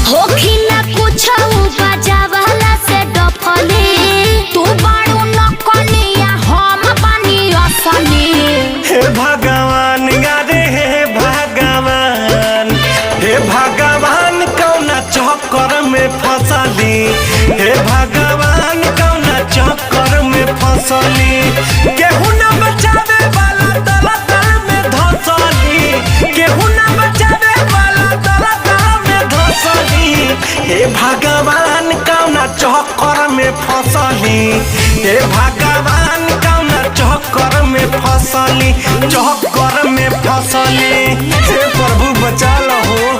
होखी ना कुछ बजावला से डफली। तू बाड़ू नकलिया हम बानी असली। हे भगवान अरे हे भगवान, हे भगवान कौना चक्कर में फसली, हे भगवान कौना चक्कर में फसली। केहू न बचावे वाला तला तल में धसली, केहू न बचावे वाला तला तल में धसली। हे भगवान कौना चक्कर में फसली, हे भगवान कौना चक्कर में फसली, चक्कर में फसली। हे प्रभु बचा लहो।